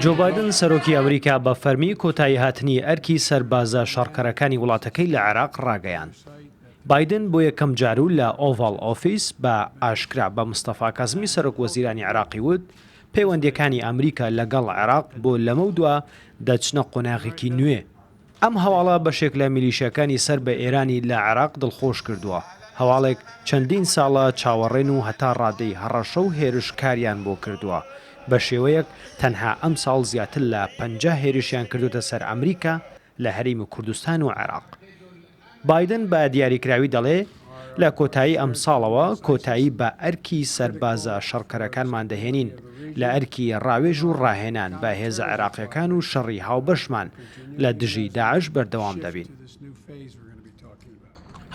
جۆ بایدن، سەرۆکی ئەمریکا بە فەرمی کۆتاییهاتنی ئەرکی سەربازە شەڕکەرەکانی وڵاتەکەی لە عێراق ڕاگەیاند. بایدن بۆ یەکەم جار و لە ئۆڤاڵ ئۆفیس بە ئاشکرا بە مستەفا کازمی سەرۆک وەزیرانی عێراقی وت، پەیوەندییەکانی ئەمریکا لەگەڵ عێراق بۆ لەمەودوا دەچنە قۆناغێکی نوێ. ئەم هەواڵە بەشێک لە میلیشیاکانی سەر بە ئێرانی لە عێراق دڵخۆش کردووە، هەواڵێک چەندین ساڵە چاوەڕێن و هەتا ڕادەی هەڕەشە و هێرش کاریان بۆ کردووە، بە شێوەیەک تەنها ئەمساڵ زیاتر لە 50 هێرشیان کردۆتە سەر ئەمریکا لە هەرێمی کوردستان و عێراق. بایدن بە دیاریکراوی دەڵێ، لە کۆتایی ئەمساڵەوە کۆتایی بە ئەرکی سەربازە شەڕکەرەکانمان دەهێنین، لە ئەرکی ڕاوێژ و ڕاهێنان بە هێزە عێراقییەکان و شەڕی هاوبەشمان لە دژی داعش بەردەوام دەبین.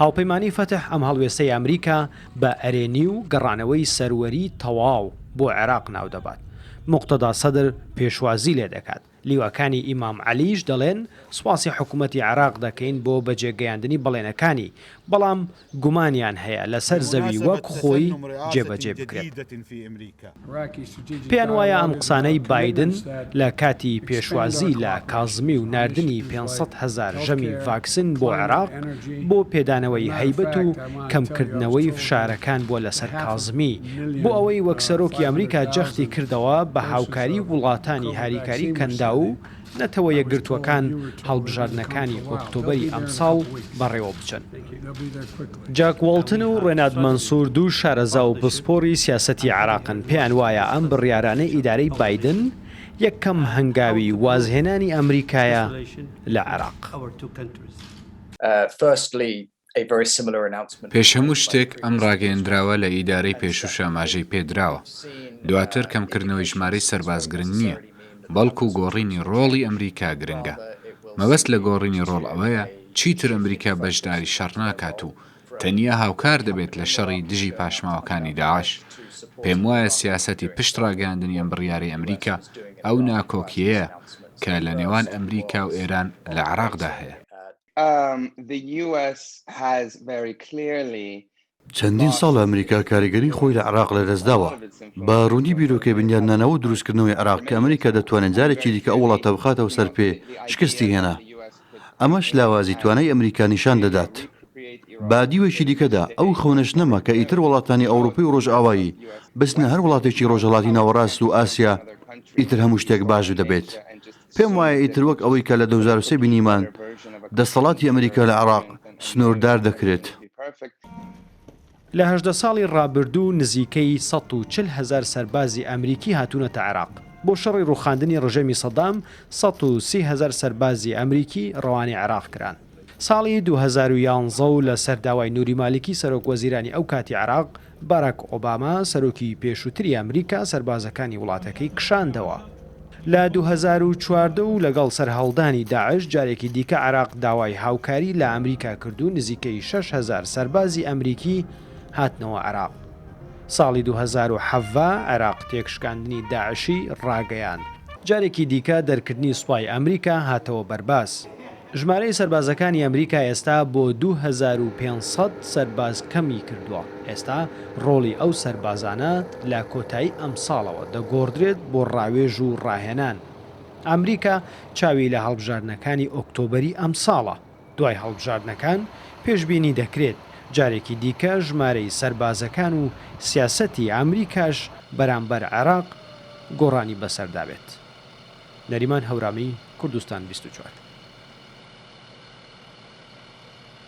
هاوپەیمانی فەتح ئەم هەڵوێستەی ئەمریکا بە ئەرێنی و گەڕانەوەی سەروەری تەواو بۆ عێراق ناودەبات، موقتەدا سەدر پێشوازی لێدەکات. لیواکانی ئیمام عەلیش دەڵێن، سوپاسی حکومەتی عێراق دەکەین بۆ بەجێگەیاندنی بەڵێنەکانی، بەڵام گومانیان هەیە لەسەر زەوی وەک خۆی جێبەجێ بکرێت. پێیان وایە ئەم قسانەی بایدن لە کاتی پێشوازی لە کازمی و ناردنی 500,000 ژەمی ڤاکسین بۆ عێراق بۆ پێدانەوەی هەیبەت و کەمکردنەوەی فشارەکان بووە لەسەر کازمی بۆ ئەوەی وەک سەرۆکی ئەمریکا جەختی کردەوە بە هاوکاری وڵاتانی هاریکاری کەنداو و نەتەوە یەکگرتووەکان هەڵبژاردنەکانی ئۆکتۆبەری ئەمساڵ بەڕێوەبچن. جاک واڵتن و ڕێناد مەنسوور دوو شارەزا و پسپۆڕی سیاسەتی عێراقن، پێیان وایە ئەم بڕیارانەی ئیدارەی بایدن یەکەم هەنگاوی وازهێنانی ئەمریکایە لە عێراق. پێش هەموو شتێک ئەم ڕاگەیەندراوە لە ئیدارەی پێشووش ئاماژەی پێدراوە. دواتر کەمکردنەوەی ژمارەی سەرباز گرنگ نییە، بەڵکو گۆڕینی ڕۆڵی ئەمریکا گرنگە. مەبەست لە گۆڕینی ڕۆڵ ئەوەیە چیتر ئەمریکا بەشداری شەڕ ناکات و تەنیا هاوکار دەبێت لە شەڕی دژی پاشماوەکانی داعش. پێموایە سیاسەتی پشت ڕاگەیاندنی ئەم بڕیارەی ئەمریکا ئەو ناکۆکییەیە کە لە نێوان ئەمریکا و ئێران لە عێراقدا هەیە. چەندین ساڵە ئەمریکا کاریگەری خۆی لە عێراق لەدەستداوە. بە ڕوونی بیرۆکەی بنیادنانەوە و دروستکردنەوەی عێراق کە ئەمریکا دەتوانێت جارێکی دیکە ئەو وڵاتە بخاتەوە سەر پێ، شکستی هێنا. ئەمەش لاوازی توانای ئەمریکا نیشان دەدات. بە دیوێکی دیکەدا ئەو خەونەش نەما کە ئیتر وڵاتانی ئەوروپی و ڕۆژئاوایی بچنە هەر وڵاتێکی ڕۆژهەڵاتی ناوەڕاست و ئاسیا ئیتر هەموو شتێک باش دەبێت. پێم وایە ئیتر وەک ئەوەی کە لە 2003 بینیمان، دەستەڵاتی ئەمریکا لە عێراق سنووردار دەکرێت. لە 18 ساڵی ڕابردوو نزیکەی 140 هەزار سەربازی ئەمریکی هاتوونەتە عێراق. بۆ شەڕی ڕووخاندنی ڕژێمی سەدام 130 هەزار سەربازی ئەمریکی ڕەوانەی عێراق کران. ساڵی 2011 و لەسەر داوای نوری مالیکی سەرۆک وەزیرانی ئەو کاتی عێراق، باراک ئۆباما، سەرۆکی پێشووتری ئەمریکا سەربازەکانی وڵاتەکەی کشاندەوە. لە 2014 و لەگەڵ سەرهەڵدانی داعش جارێکی دیکە عێراق داوای هاوکاری لە ئەمریکا کرد و نزیکەی 6000 سەربازی ئەمریکی هاتنەوە عێراق. ساڵی 2017 عێراق تێکشکاندنی داعشی ڕاگەیاند. جارێکی دیکە دەرکردنی سوپای ئەمریکا هاتەوە بەرباس. ژمارەی سەربازەکانی ئەمریکا ئێستا بۆ 2500 سەرباز کەمی کردووە، ئێستا ڕۆڵی ئەو سەربازانە لە کۆتایی ئەمساڵەوە دەگۆڕدرێت بۆ ڕاوێژ و ڕاهێنان. ئەمریکا چاوی لە هەڵبژاردنەکانی ئۆکتۆبەری ئەمساڵە، دوای هەڵبژاردنەکان پێشبینی دەکرێت جارێکی دیکە ژمارەی سەربازەکان و سیاسەتی ئەمریکاش بەرامبەر عێراق گۆڕانی بەسەردا بێت. نەریمان هەورامی، کوردستان 24.